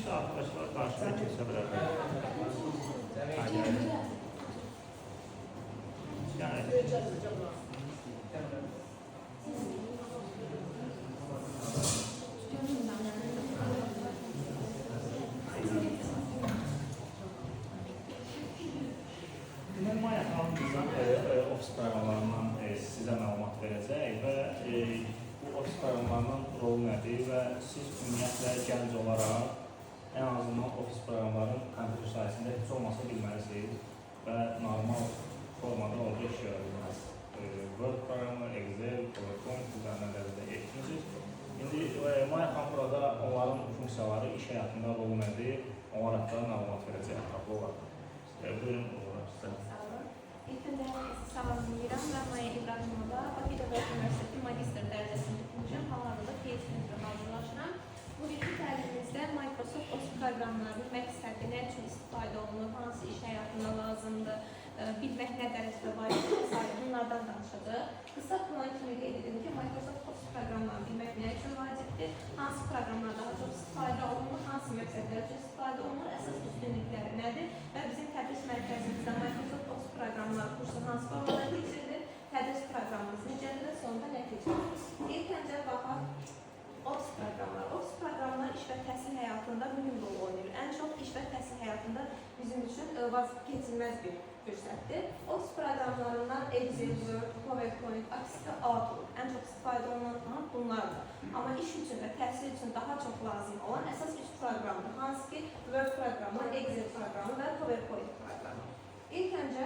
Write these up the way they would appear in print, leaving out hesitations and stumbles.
Kimsə arkadaşlar qarşıya keçə bilər. Yəni Deməli, Maya xanım bizdən ofis proqramlarından sizə məlumat verəcək və bu ofis proqramlarının rolu nədir və siz ümumiyyətlə gənc olaraq ən azından ofis proqramlarının kompüter sahəsində heç olmasa bilməlisiniz və normal formada orada iş görə bilməlisiniz. Word proqramı, Excel, PowerPoint üzərindən dərəcədə etmişsiniz. İndi Maya xanım burada onların funksiyaları, iş həyatında rolu nədir, onlar haqqında məlumat verəcək ətraflı olaraq. Buyurun, olaraq sizə. Sağ olun. İlk öncə hər kəsi salamlayıram. Mən Maya İbrahimova, Bakı Dövlət Universiteti magistr dərəcəsini bitirmişəm. Hal-hazırda PhD üzrə hazırlaşıram. Bugünkü təlimimizdə Microsoft Office proqramlarının məqsədi, nə üçün istifadə olunur, hansı iş həyatında lazımdır, bilmək nə dərəcədə vacibdir və sair bunlardan danışacağıq. Qısa plan kimi qeyd edim ki, Microsoft Office proqramlarını bilmək nə üçün vacibdir, hansı proqramlar daha çox istifadə olunur, hansı məqsədlər üçün istifadə olunur, əsas üstünlükləri nədir və bizim tədris mərkəzimizdə Microsoft Office proqramları kursu hansı formada keçirilir, tədris proqramımız necədir və sonda nəticə. İlk öncə baxaq Office proqramları. Office proqramları iş və təhsil həyatında mühim rol oynayır. Ən çox iş və təhsil həyatında bizim üçün vazgeçilməz bir fürsətdir. Office proqramlarından Excel, Word, PowerPoint, Access və Outlook ən çox istifadə olunan bunlardır. Amma iş üçün və təhsil üçün daha çox lazım olan əsas üç proqramdır. Hansı ki Word proqramı, Excel proqramı və PowerPoint proqramı. İlk öncə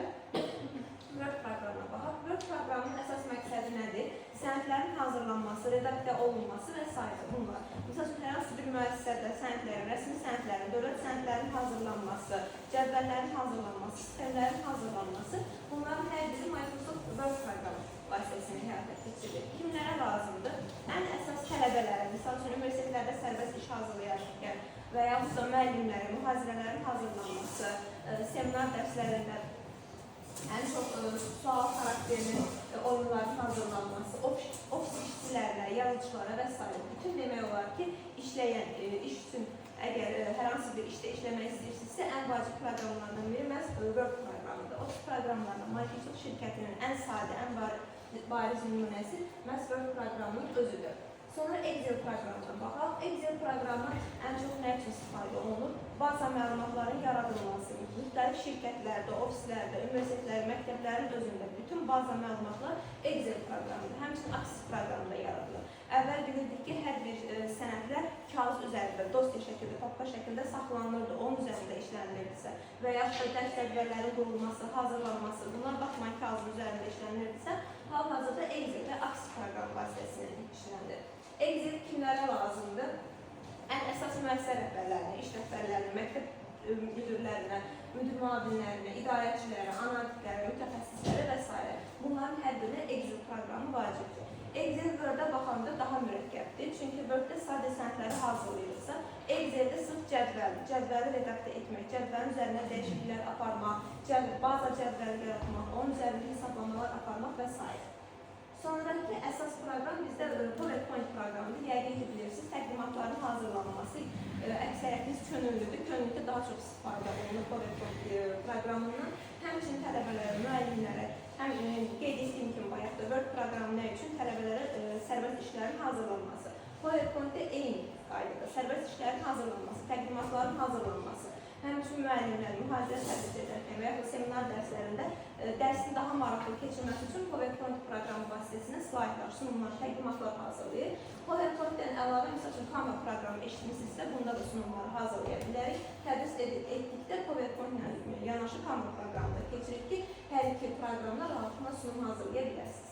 Word proqramına baxaq. Word proqramının əsas məqsədi nədir? Sənədlərin hazırlanması, redaksiya olunması və sair bunlar. Məsəl üçün, hər hansı bir müəssisədə sənədlərin, rəsmi sənədlərin, dövlət sənədlərinin hazırlanması, cədvəllərin hazırlanması, sistemlərin hazırlanması, bunların hər biri Microsoft Word proqramı vasitəsilə həyata keçirilir. Kimlərə lazımdır? Ən əsas tələbələrə, misal üçün, universitetlərdə sərbəst iş hazırlayarkən və yaxud da müəllimlərə, mühazirələrin hazırlanması, seminar dərslərində ən çox sual xarakterli oyunların hazırlanması, ofis işçilərinə, yazıçılara və s. Bütün demək olar ki, işləyən, iş üçün əgər hər hansı bir işdə işləmək istəyirsinizsə, ən vacib proqramlardan biri məhz Word proqramıdır. Ofis proqramlarından Microsoft şirkətinin ən sadə, ən bariz nümunəsi məhz Word proqramının özüdür. Sonra Excel proqramına baxaq. Excel proqramı ən çox nə üçün istifadə olunur? Baza məlumatların yaradılması, müxtəlif şirkətlərdə, ofislərdə, universitetlərdə, məktəblərin özündə bütün baza məlumatlar Excel proqramında, həmçinin Access proqramında yaradılır. Əvvəl bilirdik ki, hər bir sənədlər kağız üzərində, dosya şəkildə, papka şəkildə saxlanılırdı, onun üzərində işlənilirdisə və yaxud da dərs cədvəllərin qurulması, hazırlanması, bunlar baxmayın kağızın üzərində işlənilirdisə, hal-hazırda Excel və Access proqramı vasitəsilə işlənilir. Excel kimlərə lazımdır? Ən əsas müəssisə rəhbərlərinə, iş rəhbərlərinə, məktəb müdirlərinə, müdir müavinlərinə, idarəçilərə, analitiklərə, mütəxəssislərə və s. Bunların hər birinə Excel proqramı vacibdir. Excel Word-ə baxanda daha mürəkkəbdir. Çünki Word-də sadə sənədləri hazırlayırsa, Excel-də sırf cədvəldir. Cədvəli redaktə etmək, cədvəlin üzərinə dəyişikliklər aparmaq, baza cədvəli yaratmaq, onun üzərində hesablamalar aparmaq və s. Sonraki əsas proqram bizdə PowerPoint proqramıdır. Yəqin ki, bilirsiniz, təqdimatların hazırlanması əksəriyyətimiz könüllüdür. Könüllüdə daha çox istifadə olunur PowerPoint proqramından. Həmçinin tələbələrə, müəllimlərə, həm qeyd etdiyim kimi bayaq da Word proqramı nə üçün? Tələbələrə sərbəst işlərin hazırlanması. PowerPoint-də eyni qaydada sərbəst işlərin hazırlanması, təqdimatların hazırlanması, həmçinin müəllimlər mühazirə tədris edərkən və yaxud seminar dərslərində dərsin daha maraqlı keçirməsi üçün PowerPoint proqramı vasitəsilə slaydlar, sunumlar, təqdimatlar hazırlayır. PowerPoint-dən əlavə, misal üçün Canva proqramı eşitmisinizsə, bunda da sunumları hazırlaya bilərik. Tədris etdikdə PowerPoint-ilə yanaşı Canva proqramı da keçirik ki, hər iki proqramda rahatlıqla sunum hazırlaya bilərsiniz.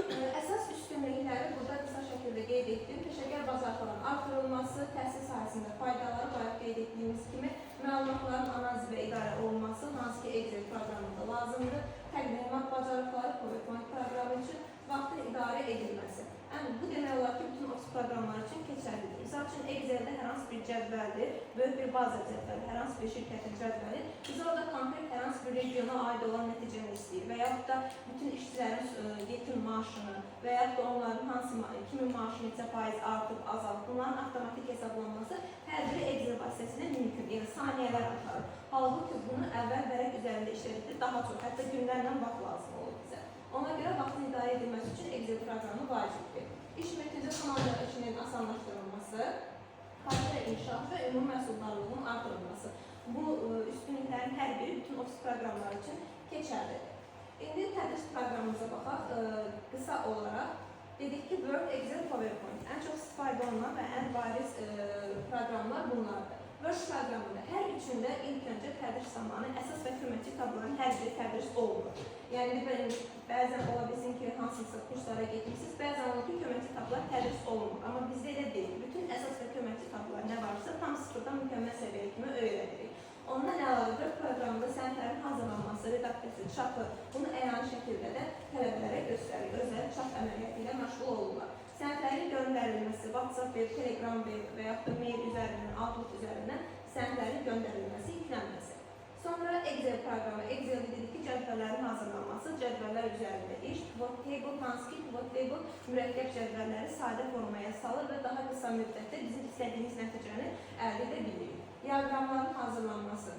Əsas üstünlükləri burada qısa şəkildə qeyd etdim. Peşəkar bacarıqların artırılması, təhsil sahəsində faydaları, bayaq qeyd etdiyimiz kimi məlumatların analizi və idarə olunması, hansı ki Excel proqramında lazımdır, təqdimat bacarıqları PowerPoint proqramı üçün, vaxtın idarə edilməsi. Yəni, bu demək olar ki, bütün ofis proqramları üçün keçərlidir. Misal üçün, Exceldə hər hansı bir cədvəldir, böyük bir baza cədvəli, hər hansı bir şirkətin cədvəli. Biz orada konkret hər hansı bir regiona aid olan nəticəni istəyir və yaxud da bütün işçilərin yekun maaşı maaşını və yaxud da onların hansı kimin maaşı neçə faiz artıb, azalıb, bunların avtomatik hesablanması hər biri Excel vasitəsilə mümkün. Yəni saniyələr aparır. Halbuki bunu əvvəl vərəq üzərində işlədikdə daha çox, hətta günlərlə vaxt lazım olur bizə. Ona görə vaxtın idarə edilməsi üçün Excel proqramı vacibdir. İş metində komanda işinin asanlaşdırılması, karyera inkişafı və ümumi məhsuldarlığın artırılması. Bu üstünlüklərin hər biri bütün ofis proqramları üçün keçərlidir. İndi tədris proqramımıza baxaq. Qısa olaraq dedik ki, Word, Excel, PowerPoint ən çox istifadə olunan və ən bariz proqramlar bunlardır. Word proqramında hər üçündə ilk öncə tədris zamanı əsas və köməkçi tabloların hər biri tədris olunur. Yəni bəzən ola bilsin ki, hansısa kurslara getmişsiniz, bəzən olur ki, köməkçi tablolar tədris olunmur. Amma bizdə elə deyil. Bütün əsas və köməkçi tablolar nə varsa tam sıfırdan mükəmməl səviyyə kimi öyrədirik. Ondan əlavə Word proqramında sənədlərin hazırlanması, redaksiyası, çapı, bunu əyani şəkildə də tələbələrə göstərir. Özləri çap əməliyyatı ilə məşğul olurlar. Sənədlərin göndərilməsi, WhatsApp web, Telegram web və yaxud da mail üzərindən, Outlook üzərindən sənədlərin göndərilməsi, yüklənməsi. Sonra Excel proqramı. Excel-də dedik ki, cədvəllərin hazırlanması, cədvəllər üzərində iş, pivot table, hansı ki, pivot table mürəkkəb cədvəlləri sadə formaya salır və daha qısa müddətdə bizim istədiyimiz nəticəni əldə edə bilirik. Diaqramların hazırlanması.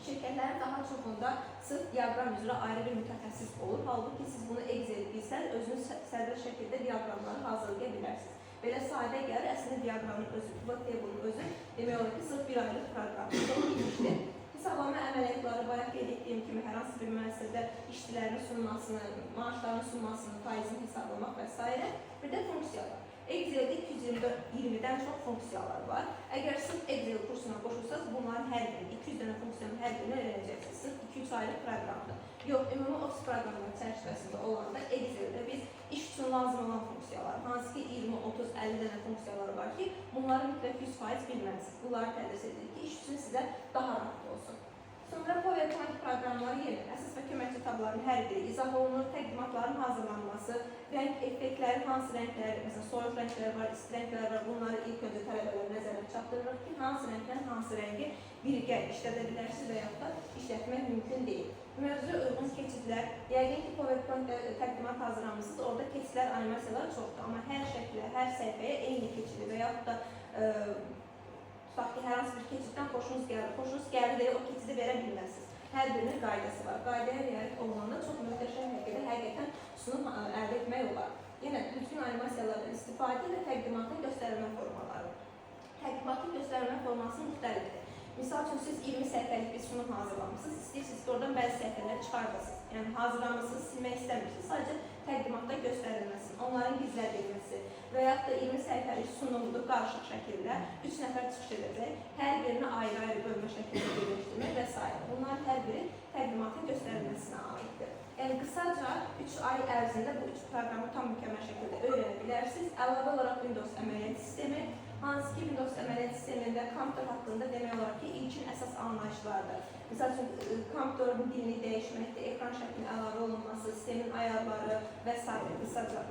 Şirkətlərin daha çoxunda sırf diaqram üzrə ayrı bir mütəxəssis olur. Halbuki siz bunu Excel bilsəniz, özünüz sərbəst şəkildə diaqramları hazırlaya bilərsiniz. Belə sadə gəlir, əslində diaqramın özü, pivot table-ın özü demək olar ki, sırf bir aylıq proqram. Çox genişdir. Hesablama əməliyyatları bayaq qeyd etdiyim kimi hər hansı bir müəssisədə işçilərin sunmasını, maaşların sunmasını, faizini hesablamaq və s. Bir də funksiyalar. Excel'də 220-dən çox funksiyalar var. Əgər sırf Excel kursuna qoşulsanız, bunların hər birini, 200 dənə funksiyanın hər birini öyrənəcəksiniz. Sırf 2-3 aylıq proqramdır. Yox, ümumi ofis proqramları çərçivəsində olanda Excel'də biz iş üçün lazım olan funksiyalar, hansı ki 20, 30, 50 dənə funksiyalar var ki, bunları mütləq 100% bilməlisiniz. Bunları tədris edirik ki, iş üçün sizə daha rahat olsun. Sonra PowerPoint proqramları yenə əsas və köməkçi tabloların hər biri izah olunur, təqdimatların hazırlanması, rəng effektləri, hansı rənglər, məsələn, soyuq rənglər var, isti rənglər var, bunları ilk öncə tələbələrə nəzərə çatdırırıq ki, hansı rənglə hansı rəngi birgə işlədə bilərsiniz və yaxud da işlətmək mümkün deyil. Mövzuya uyğun keçidlər, yəqin ki, PowerPoint-də təqdimat hazırlamışsınız, orada keçidlər, animasiyalar çoxdur, amma hər şəklə, hər səhifəyə eyni keçidi və yaxud da tutaq ki, hər hansı bir keçiddən xoşunuz gəlir, xoşunuz gəlir deyə o keçidi verə bilməzsiniz. Hər birinin qaydası var. Qaydaya riayət olunanda çox möhtəşəm şəkildə həqiqətən sunum əldə etmək olar. Yenə düzgün animasiyalardan istifadə və təqdimatın göstərilmə formaları. Təqdimatın göstərilmə forması müxtəlifdir. Misal üçün, siz 20 səhifəlik bir sunum hazırlamışsınız, istəyirsiniz ki, oradan bəzi səhifələr çıxardasınız. Yəni, hazırlamışsınız, silmək istəmirsiniz, sadəcə təqdimatda göstərilməsin, onların gizlədilməsi və yaxud da 20 səhifəlik sunumdur qarışıq şəkildə, 3 nəfər çıxış edəcək, hər birini ayrı-ayrı bölmə şəklində birləşdirmək və s. Bunların hər biri təqdimatın göstərilməsinə aiddir. Yəni, qısaca 3 ay ərzində bu 3 proqramı tam mükəmməl şəkildə öyrənə bilərsiniz. Əlavə olaraq Windows əməliyyat sistemi, hansı ki Windows əməliyyat sistemində kompüter haqqında demək olar ki, ilkin əsas anlayışlardır. Misal üçün, kompüterin dilini dəyişməkdir, ekran şəklinin əlavə olunması, sistemin ayarları və s. Qısaca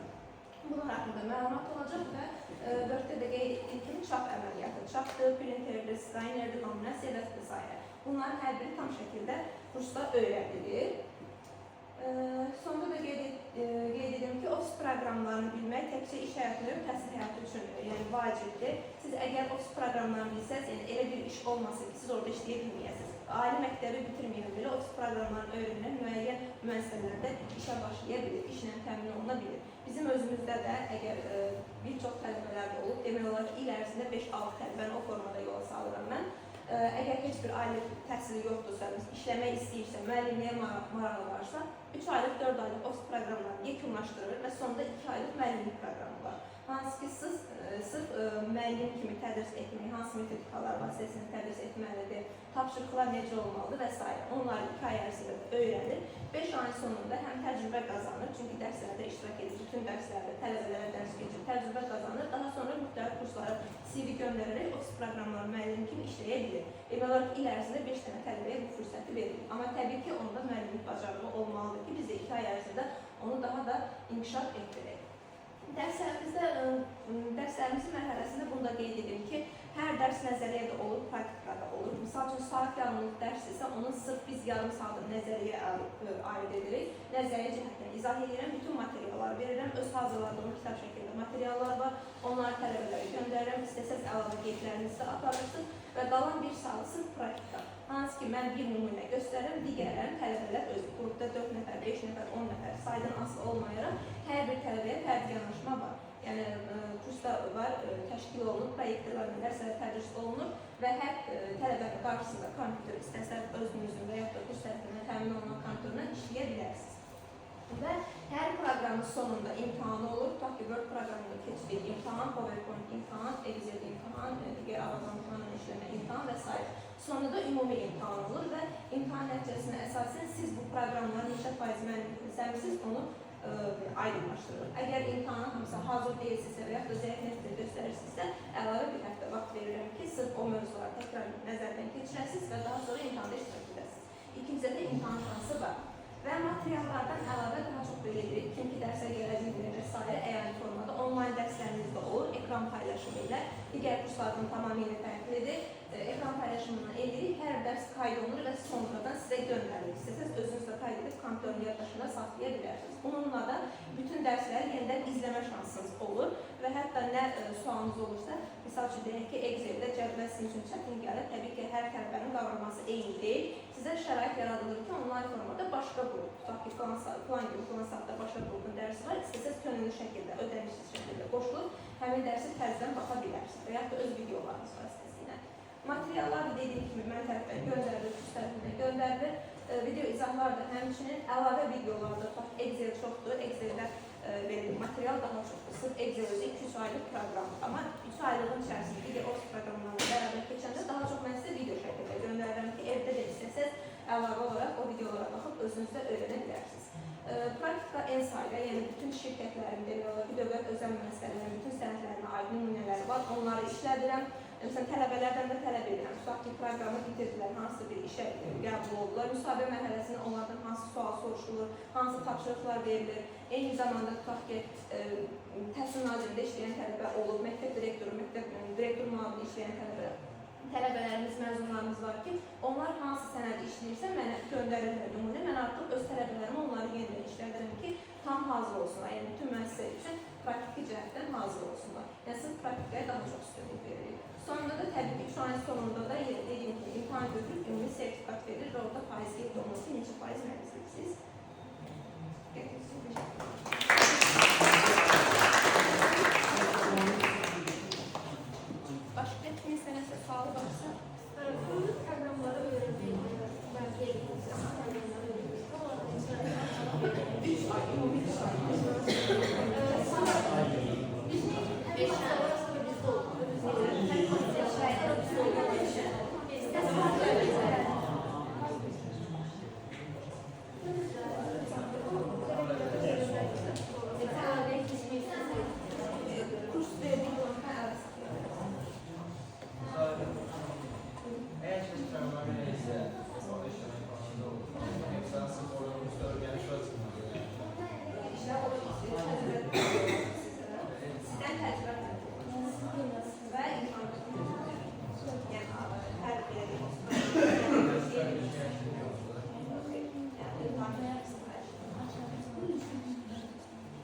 bunlar haqqında məlumat olacaq və Word-də də qeyd etdiyim kimi çap əməliyyatı, çapdır, printerdir, skanerdir, laminasiya və s. Bunların hər biri tam şəkildə kursda öyrədilir. Sonda da qeyd edim ki, ofis proqramlarını bilmək təkcə iş həyatında yox, təhsil həyatı üçün yəni vacibdir. Siz əgər ofis proqramlarını bilsəniz, yəni elə bir iş olmasın ki, siz orada işləyə bilməyəsiniz. Ali məktəbi bitirməyən belə ofis proqramlarını öyrənən müəyyən müəssisələrdə işə başlaya bilir, işlə təmin oluna bilir. Bizim özümüzdə də əgər bir çox tələbələr də olub, demək olar ki, il ərzində 5-6 tələbəni o formada yola salıram mən. Əgər heç bir ali təhsili yoxdursa, işləmək istəyirsə, müəllimliyə marağı varsa, 3 aylıq, 4 aylıq ofis proqramlarını yekunlaşdırır və sonda 2 aylıq müəllimlik proqramı var. Hansı ki, sırf müəllim kimi tədris etmək, hansı metodikalar vasitəsilə tədris etməlidir, tapşırıqlar necə olmalıdır və s. Onları 2 ay ərzində öyrənir. 5 ayın sonunda həm təcrübə qazanır, çünki dərslərdə iştirak edir, bütün dərslərdə tələbələrə dərs keçir, təcrübə qazanır. Daha sonra müxtəlif kurslara CV göndərərək ofis proqramları müəllim kimi işləyə bilir. Demək olar ki, il ərzində 5 dənə tələbəyə bu fürsəti verilir. Amma təbii ki, onda müəllimlik bacarığı olmalıdır ki, biz də 2 ay ərzində onu daha da inkişaf etdirək. Dərslərimizin mərhələsində bunu da qeyd edim ki, hər dərs nəzəriyyə də olur, praktikada olur. Misal üçün, saat yarımlıq dərs isə onun sırf biz yarım saatın nəzəriyyə aid edirik. Nəzəriyyə cəhətdən izah edirəm, bütün materialları verirəm, göndərirəm. Öz hazırladığım kitab şəklində materiallar var. Onları tələbələrə göndərirəm. İstəsəz əlavə qeydlərinizi də aparırsınız və qalan 1 saat sırf praktika. Hansı ki, mən bir nümunə göstərirəm, digərlərini tələbələr öz qrupda 4 nəfər, 5 nəfər, 10 nəfər saydan asılı olmayaraq hər bir tələbəyə fərdi yanaşma var. Yəni kursda var, təşkil olunur, proyektorlarla dərslər tədris olunur və hər tələbənin qarşısında kompüter istəsə özünüzün və yaxud da kurs tərəfindən təmin olunan kompüterlə işləyə bilərsiniz. Və hər proqramın sonunda imtahanı olur. Tutaq ki, Word proqramında keçdik imtahan, PowerPoint imtahan, Excel imtahan, digər avadanlıqlarla işləmə imtahan və s. Sonunda da ümumi imtahan olur və imtahan nəticəsinə əsasən siz bu proqramların neçə faiz müəllimsiniz, onu aydınlaşdırır. Əgər imtahana hamısı hazır deyilsinizsə və yaxud da zəif nəticə göstərirsinizsə, əlavə bir həftə vaxt verirəm ki, sırf o mövzuları təkrar nəzərdən keçirəsiniz və daha sonra imtahanda iştirak edəsiniz. İkinci də imtahan şansı var. Və materiallardan əlavə daha çox belə deyirik, kim ki dərsə gələcəkdir və s. əyani formada onlayn dərslərimiz də olur, ekran paylaşımı ilə. Digər kurslardan tamamilə fərqlidir. Ekran paylaşımını edirik, hər dərs qayd olunur və sonradan sizə göndərilir. İstəsəz özünüz də qayd edib kompüterin yaddaşında saxlaya bilərsiniz. Bununla da bütün dərsləri yenidən izləmə şansınız olur və hətta nə sualınız olursa, misal üçün deyək ki, Excel-də cədvəl sizin üçün çətin gəlir. Təbii ki, hər tələbənin qavraması eyni deyil. Sizə şərait yaradılır ki, onlayn formada başqa qrup, tutaq ki, plan gün, plan saatda başqa qrupun dərsi var. İstəsəz könüllü şəkildə, ödənişsiz şəkildə qoşulub həmin dərsi təzədən baxa bilərsiniz və yaxud da öz videolarınız vasitəsilə. Materiallar da dediyim kimi mən tərəfdən göndərilir, kurs tərəfindən göndərilir. Video izahlar da həmçinin əlavə videolarda, tutaq ki, Excel çoxdur, Excel-də material daha çoxdur. Sırf Excel özü 2-3 aylıq proqramdır. Amma 3 aylığın içərisində digər Office proqramlarla bərabər keçəndə daha çox mən sizə video şəkildə göndərirəm ki, evdə də istəsəz əlavə olaraq o videolara baxıb özünüz də öyrənə bilərsiniz. Praktika en sayda, yəni bütün şirkətlərin, demək olar ki, dövlət özəl müəssisələrinin bütün sənədlərinə aid nümunələri var, onları işlədirəm. Məsələn, tələbələrdən də tələb edirəm. Tutaq ki, proqramı bitirdilər, hansı bir işə qəbul oldular, müsahibə mərhələsində onlardan hansı sual soruşulur, hansı tapşırıqlar verilir. Eyni zamanda tutaq ki, Təhsil Nazirliyində işləyən tələbə olub, məktəb direktoru, məktəb direktor müavini işləyən tələbələrimiz, məzunlarımız var ki, onlar hansı sənədi işləyirsə mənə göndərirlər nümunə, mən artıq öz tələbələrimi onları yenidən işlədirəm ki, tam hazır olsunlar, yəni bütün müəssisə üçün praktiki cəhətdən hazır olsunlar. Yəni, sırf praktikaya daha çox üstünlük veririk. Sonunda da təbii ki, 3 ayın sonunda da dediyim kimi imtahan götürüb ümumi sertifikat verilir və orada faiz qeyd olunur ki, neçə faiz müəllimsiniz. Başqa kiminsə nəsə sualı varsa? Kompüter proqramları öyrənməklə bəlkə proqramları öyrənməklə onların neçə 3 ay, ümumi 3 ay. Sonra bizim ən sonra bizdə olur. Kurs verdik, ondan əlavə saxlayırıq. Eğer ki proqramı neyse, orada işlemek planında olur. Yoksa sırf orada kursda öğreniş var. İşlər o istəyir, təcrübə sizdən təcrübə və imtahan. Yəni, hər belə bir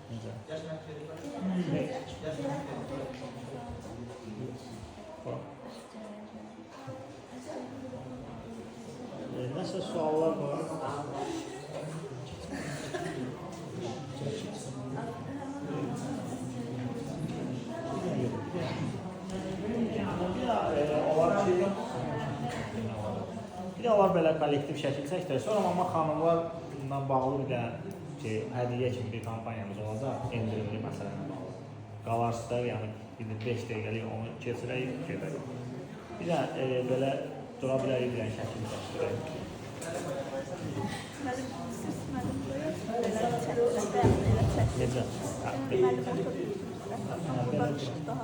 Necə? Yaş məktəbi var. Yaş məktəbi var. Nəsə suallar var? Bir də olar belə kollektiv şəkil çəkdirək. Sonra mama xanımlarla bağlı bir də ki, hədiyyə kimi bir kampaniyamız olacaq, endirimli məsələlə bağlı. Qalarsa da, yəni bir 5 dəqiqəlik onu keçirək, gedək. Bir də belə dura bilərik, bir dənə şəkil çəkdirək. Müəllim, siz müəllim buraya belə çəkdirək, elə çəkdirək. Necə? Müəllim oturur. Buradan işıq daha